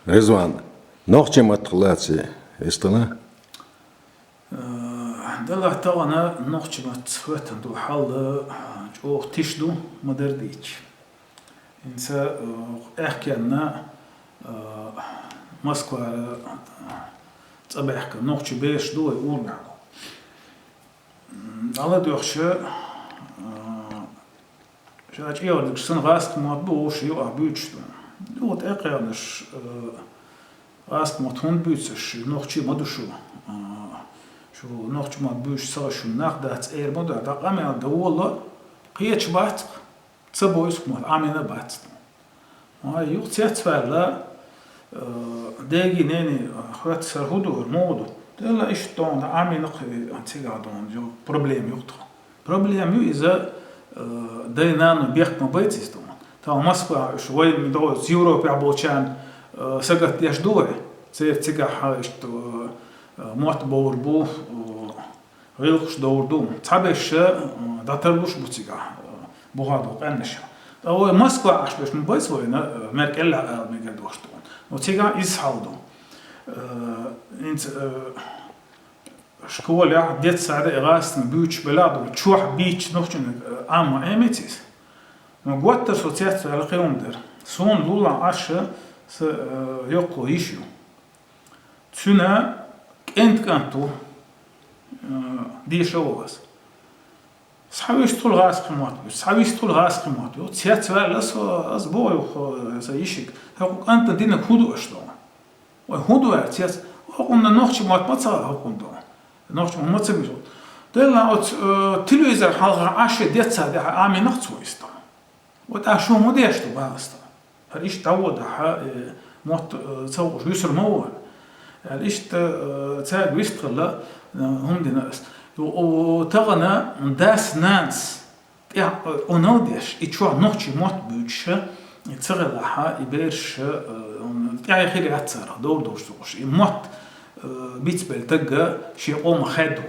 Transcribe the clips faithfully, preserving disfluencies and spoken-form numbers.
Резван, нохчийн маттах лаций, эстана? Э, Далла тагана нохчийн маттаца хоьттан ду хьал, э, чӀоагӀа тиша ду, ма-дарра дийцича. ХӀинца, э, аьхкенна, э, Москвара, э, цӀабаьхка нохчий бераш ду вай урамехь. М, Алла доьхча, э, ша чӀегӀардигаш санна гӀазкхий мотт бу, вовшийн юкъахь буьйцуш ду. Юха тӀекхаьчнаш, э, гӀазкхий мотт хӀунда буьйцу аш, нохчий ма ду шу, э, шу нохчийн мотт буьйцуш ца Ӏаш шуна нах дац, эр ма ду, дӀа къамел дан вола, кхеташ бац-кх, ца бовзу-кх мотт, Ӏамийна бац. Ай, юха цецваьлла, э, деги-нене, э, хоьтту сара хӀун ду, муха ду? Делла иштта тхуна Ӏамийна-кх, э, цигахь тхуна, ю-, проблема ю-кх тхо. Проблема ю иза, э, дай-наной бехк ма байца иза тхуна. Тхо Москва, уьш вай ма догӀу, Европехь болчарна, э, сагатдеш ду вай. Церан цигахь иштта, э, мотт бовр бу, э, гӀиллакхаш довр ду. Цхьаберш, э, дӀатарлуш бу цигахь, э, бухахь долу къаьмнаш. Ткъа вай Москва Ӏаш берш ма бац вайна, э, мер кӀеллахь ала мегар дош ду. Но цигахь иза хьал ду. Э, хӀинца, э, школехь, детсадехь гӀазкхий буьйцуш белахь а ду, чохь бийцича нохчийн, э, Ӏамма Ӏемица иза. Но готтара со цецваьлла кхин хӀума дара. Суна лулахь Ӏаш са, э, йоккхо йиша ю. Цуьнан кӀентан кӀант ву, э, деша а ву ас. Схьавистхула гӀазкхий мотт буьйцу, схьавистхула гӀазкхий мотт буьйцу. Цецваьлла со, ас боху юха, э, сан йишига: «ХӀокху кӀантана динарг хӀун ду аша?» — тхуна. «Вай, хӀун ду?» — аьлла, цец. «ХӀокхунна нохчийн мотт ма ца хаьа, хӀокхунна ду. Нохчийн мотт ма ца буьйцу». Делла оцу, э, телевизор хьалха Ӏаш шен детсадехь Ӏамийна-кх цо иза тхуна. Вот а шу хӀун деш ду, бах ас тхуна? ХӀара иштта дӀаводахь, э, мотт, э, ца хууш вуьсур ма ву. Аьлла, иштта, э, цаьрга вистхилла, э, хӀума дина ас. О, о, тахана дас-нанас тӀехь, э, Ӏуналла деш, и чохь нохчийн мотт буьйцуш, и ца хилахь, и бераш, э, тӀаьхье хир яц царах, довр долуш ца хууш. И мотт, э, бицбелла стаг шен къомах хадо.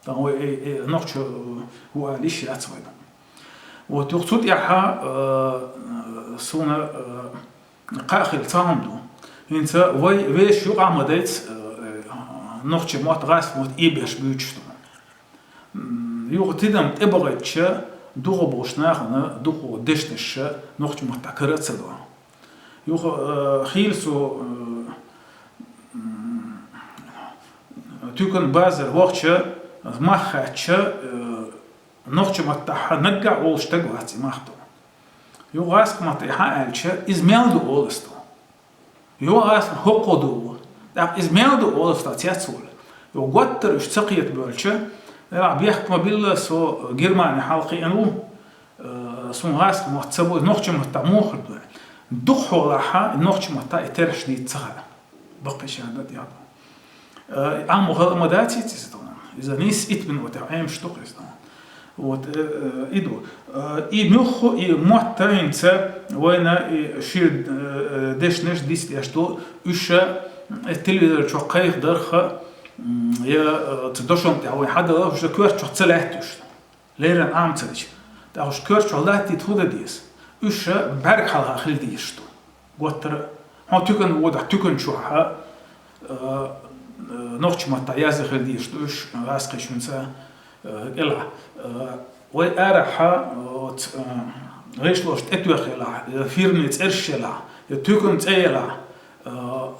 Тахана вай, э, э, нохчо, э, ву ала йиш яц вайна. Вот, юха цу тӀехь, э, суна, э, кхаъ хилла цхьа хӀума ду. ХӀинца вай вешан юкъахь ма дайца, э, э, нохчийн мотт, гӀазкхий мотт эбеш буьйцуш ду. М, юха тидам тӀебахийтича, дукхах болчу нахана дукхах дешнаш нохчийн маттахь кара а ца до. Юха, э, хийла со, э, м, туькан базар вахча, мах хаьттича, э, нохчийн маттахь наггахь олуш стаг вац и мах тхуна. Юха гӀазкхий маттахь хьааьлча, иза мел ду олу ас тхуна. Юха ас хӀокхо ду. ТӀаккха иза мел ду олу ас тхуна цецволу. Юха готтара уьш ца кхетабевлча, делахь бехк ма билла, со Германи хьалакхиъна ву, э, суна гӀазкхий мотт ца бу, нохчийн маттахь муха хир ду. Дукхахьолахь нохчийн маттахь и терахьаш дийца ца хаьа. Баккхий шадда тӀехь ду. Э, амма хала ма дац иза тхуна. Иза нийса итт минотехь Ӏемаш ду-кх иза тхуна. Вот, э, э, и ду. Э, и муьлхха, и мотт а хӀинца вайна и шира, э, дешнаш дицдеш ду, уьш, э, телевизор чохь кхайкхадарх, м, я, э, цу дошам тӀехь вай хьадала, уьш коьрта чохь ца лаьтта уьш. Леррина Ӏама ца дича. ТӀаккха уьш коьрта чохь латтийта хӀун дан деза? Уьш бӀаьрга хьалха хила дезаш ду. Готтара, хьо туькан водахь, туькан чохь, э, э, нохчийн маттахь яздан хила дезаш ду уьш, гӀазкхичуьнца, э, кӀелахь. Э, вай арахь, э, оц, э, гӀишлош тӀетоьхна елахь, я фирмийн цӀераш елахь, я туькан цӀе елахь, э,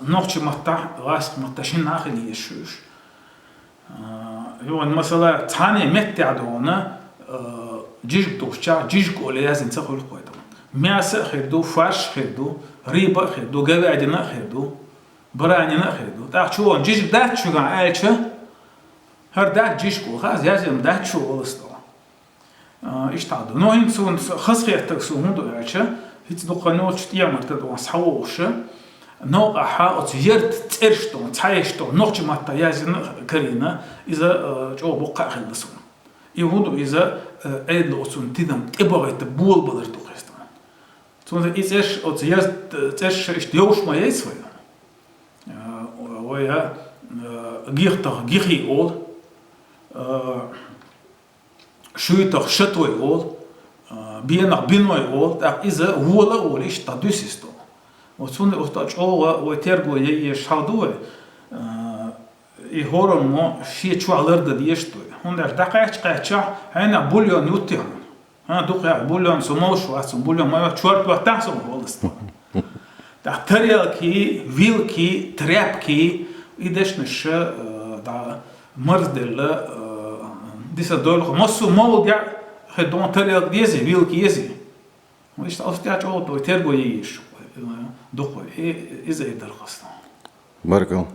нохчийн маттахь, гӀазкхийн маттахь шинна а хила езаш ю уьш. А, юха, масала, цхьана меттехь догӀна, а, жижиг тухучохь, жижиг олий яздина ца хуьлу-кх вай тхуна. Мясо а хир ду, фарш а хир ду, рыба а хир ду, говядина а хир ду, баранина а хир ду. ТӀаккха чу вон жижиг дац шуьгахь аьлча, хӀара дац жижиг олу, хаза яздина дац шу олу ас тхуна. А, иштта ду. Но хӀинца суна хазахеттарг суна хӀун ду аьлча, хӀинца дукха йолчу тӀеман тӀе тӀе схьавогӀуш, новкъахь оцу яртан цӀераш тӀе, цхьаерш тӀе нохчийн маттахь яздина карийна, иза, а, чӀогӀа боккха а хилла суна. И хӀун ду иза, а, Ӏедало оцунна тидам тӀебахийта болабалар ду-кх иза тхуна. Цунна и цӀераш, оцу яртан цӀераш иштта йовш ма яйца вай. А, вай, а, гихтах гихий олу. А, шуьйтах шатой олу, а, бенах биной олу, тӀаккха иза вола а волуш, тӀаккха дуьсу иза тхуна. Оцунна оцу чӀогӀа вай терго яйеш хьал ду вай, а, и хӀораммо шен чохь лардан дезаш ду. ХӀунда аьлча дӀакхаьчча-кхаьчча, хьенех бульон юттий хьуна. ХӀа, дукха яхь, бульон со молуш вац, бульон ма чорт ваттахь со воласта. ТӀаккха тарелки, вилки, тряпки, и дешнаш, э, да, марзделла, э, диса дойлуха. Массо а молу дя, хе дон тарелки дези, вилки ези. Иштта алс тӀаьхьа чӀогӀа терго еш, э, дукха. И, иза и дархаста. Баркал.